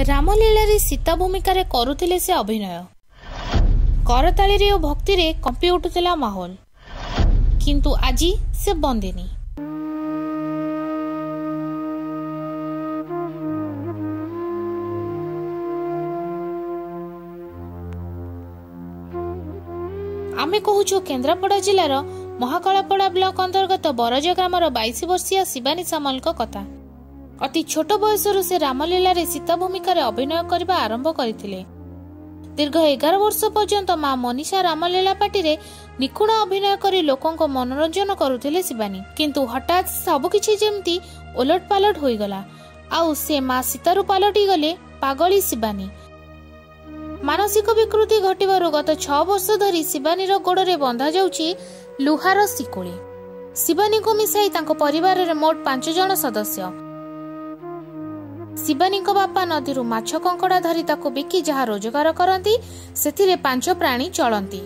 ରାମଲୀଳାରେ ସୀତା ଭୂମିକାରେ କରୁଥିଲେ ସେ ଅଭିନୟ। କରତାଳିରେ ଓ ଭକ୍ତିରେ କମ୍ପି ଉଠୁଥିଲା ମାହୋଲ। କିନ୍ତୁ ଆଜି ସେ ବନ୍ଦିନୀ। ଆମେ କହୁଛୁ କେନ୍ଦ୍ରାପଡ଼ା ଜିଲ୍ଲାର ମହାକାଳପଡ଼ା ବ୍ଲକ ଅନ୍ତର୍ଗତ ବରଜ ଗ୍ରାମର 22 ବର୍ଷୀୟା ଶିବାନୀ ସାମଲଙ୍କ କଥା। ଅତି ଛୋଟ ବୟସରୁ ସେ ରାମଲୀଳାରେ ସୀତା ଭୂମିକାରେ ଅଭିନୟ କରିବା ଆରମ୍ଭ କରିଥିଲେ। ଦୀର୍ଘ 11 ବର୍ଷ ପର୍ଯ୍ୟନ୍ତ ମା ମନୀଷା ରାମଲୀଳା ପାର୍ଟିରେ ନିଖୁଣ ଅଭିନୟ କରି ଲୋକଙ୍କ ମନୋରଞ୍ଜନ କରୁଥିଲେ ଶିବାନୀ। କିନ୍ତୁ ହଠାତ୍ ସବୁକିଛି ଯେମିତି ଓଲଟ ପାଲଟ ହୋଇଗଲା, ଆଉ ସେ ମା ସୀତାରୁ ପାଲଟି ଗଲେ ପାଗଳୀ ଶିବାନୀ। ମାନସିକ ବିକୃତି ଘଟିବାରୁ ଗତ 6 ବର୍ଷ ଧରି ଶିବାନୀର ଗୋଡ଼ରେ ବନ୍ଧାଯାଉଛି ଲୁହାର ଶିକୁଳି। ଶିବାନୀଙ୍କୁ ମିଶାଇ ତାଙ୍କ ପରିବାରରେ ମୋଟ 5 ଜଣ ସଦସ୍ୟ। ଶିବାନୀଙ୍କ ବାପା ନଦୀରୁ ମାଛ କଙ୍କଡ଼ା ଧରି ତାକୁ ବିକି ଯାହା ରୋଜଗାର କରନ୍ତି, ସେଥିରେ 5 ପ୍ରାଣୀ ଚଳନ୍ତି।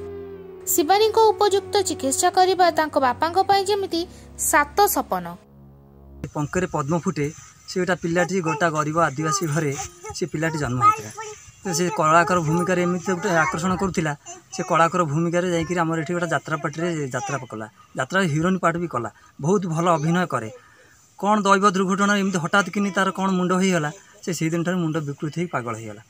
ଶିବାନୀଙ୍କ ଉପଯୁକ୍ତ ଚିକିତ୍ସା କରିବା ତାଙ୍କ ବାପାଙ୍କ ପାଇଁ ଯେମିତି ସାତ ସପନ। ପଙ୍କରେ ପଦ୍ମ ଫୁଟେ। ସେ ଗୋଟେ ପିଲାଟି, ଗୋଟା ଗରିବ ଆଦିବାସୀ ଘରେ ସେ ପିଲାଟି ଜନ୍ମ ହୋଇଥିଲା। ତ ସେ କଳାକାର ଭୂମିକାରେ ଏମିତି ଗୋଟେ ଆକର୍ଷଣ କରୁଥିଲା। ସେ କଳାକାର ଭୂମିକାରେ ଯାଇକରି ଆମର ଏଠି ଗୋଟେ ଯାତ୍ରା ପାର୍ଟିରେ ଯାତ୍ରା କଲା, ଯାତ୍ରାରେ ହିରୋଇନ୍ ପାର୍ଟ ବି କଲା, ବହୁତ ଭଲ ଅଭିନୟ କରେ। କ'ଣ ଦୈବ ଦୁର୍ଘଟଣା ଏମିତି ହଠାତ୍ କିନି ତାର କ'ଣ ମୁଣ୍ଡ ହେଇଗଲା, ସେ ସେଇଦିନଠାରୁ ମୁଣ୍ଡ ବିକୃତ ହେଇ ପାଗଳ ହେଇଗଲା।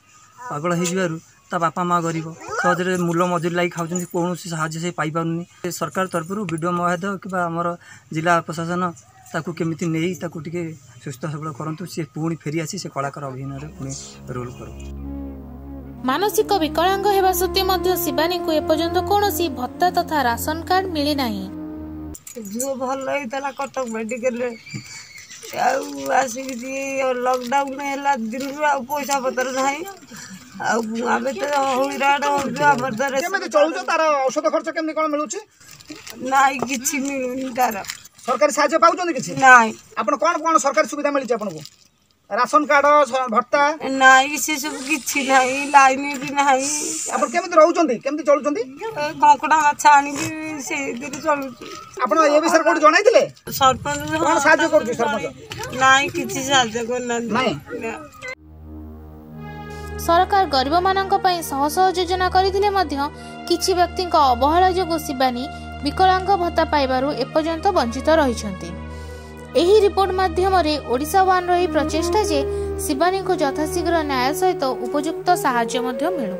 ପାଗଳ ହେଇଯିବାରୁ ତା ବାପା ମା ଗରିବ, ସହଜରେ ମୂଲ ମଜୁରୀ ଲାଗି ଖାଉଛନ୍ତି, କୌଣସି ସାହାଯ୍ୟ ସେ ପାଇପାରୁନି। ସରକାର ତରଫରୁ ବି.ଡି.ଓ ମହୋଦୟ କିମ୍ବା ଆମର ଜିଲ୍ଲା ପ୍ରଶାସନ ତାକୁ କେମିତି ନେଇ ତାକୁ ଟିକେ ସୁସ୍ଥ ସବଳ କରନ୍ତୁ, ସେ ପୁଣି ଫେରି ଆସି ସେ କଳାକାର ଅଭିନୟରେ ପୁଣି ରୋଲ୍ କରୁ। ମାନସିକ ବିକଳାଙ୍ଗ ହେବା ସତ୍ତ୍ୱେ ମଧ୍ୟ ଶିବାନୀଙ୍କୁ ଏପର୍ଯ୍ୟନ୍ତ କୌଣସି ଭତ୍ତା ତଥା ରାସନ କାର୍ଡ ମିଳିନାହିଁ। ଝିଅ ଭଲ ହେଇଥିଲା କଟକ ମେଡ଼ିକାଲରେ, ଆଉ ଆସିକି ଲକଡାଉନ ହେଲା ଦିନରୁ ଆଉ ପଇସା ପତ୍ର ନାହିଁ, ଆଉ ଆମେ ତ ହଇରାଣ ହଉଛୁ। ଆମର ତ କେମିତି ଚଳୁଛ? ତାର ଔଷଧ ଖର୍ଚ୍ଚ କେମିତି କ'ଣ ମିଳୁଛି? ନାଇଁ, କିଛି ମିଳୁନି ତାର। ସରକାରୀ ସାହାଯ୍ୟ ପାଉଛନ୍ତି କିଛି? ନାଇଁ। ଆପଣ କ'ଣ କ'ଣ ସରକାରୀ ସୁବିଧା ମିଳିଛି ଆପଣଙ୍କୁ? ରାସନ କାର୍ଡ, ଭତ୍ତା? ନାଇଁ, ସେ ସବୁ କିଛି ନାହିଁ, ଲାଇନ ବି ନାହିଁ। ଆପଣ କେମିତି ରହୁଛନ୍ତି, କେମିତି ଚଳୁଛନ୍ତି? କଙ୍କଡ଼ା ମାଛ ଆଣିକି ସେଇଥିରେ ଚଳୁଛୁ। ଆପଣ ଏ ବିଷୟରେ କୋଉଠି ଜଣାଇଥିଲେ? ସରପଞ୍ଚ। କ'ଣ ସାହାଯ୍ୟ କରୁଛି ସରପଞ୍ଚ? ନାଇଁ, କିଛି ସାହାଯ୍ୟ କରୁନାହାନ୍ତି। ନାଇଁ। ସରକାର ଗରିବମାନଙ୍କ ପାଇଁ ଶହ ଶହ ଯୋଜନା କରିଥିଲେ ମଧ୍ୟ କିଛି ବ୍ୟକ୍ତିଙ୍କ ଅବହେଳା ଯୋଗୁଁ ଶିବାନୀ ବିକଳାଙ୍ଗ ଭତ୍ତା ପାଇବାରୁ ଏପର୍ଯ୍ୟନ୍ତ ବଞ୍ଚିତ ରହିଛନ୍ତି। ଏହି ରିପୋର୍ଟ ମାଧ୍ୟମରେ ଓଡ଼ିଶା ୱାନ୍ର ଏହି ପ୍ରଚେଷ୍ଟା ଯେ ଶିବାନୀଙ୍କୁ ଯଥାଶୀଘ୍ର ନ୍ୟାୟ ସହିତ ଉପଯୁକ୍ତ ସାହାଯ୍ୟ ମଧ୍ୟ ମିଳୁ।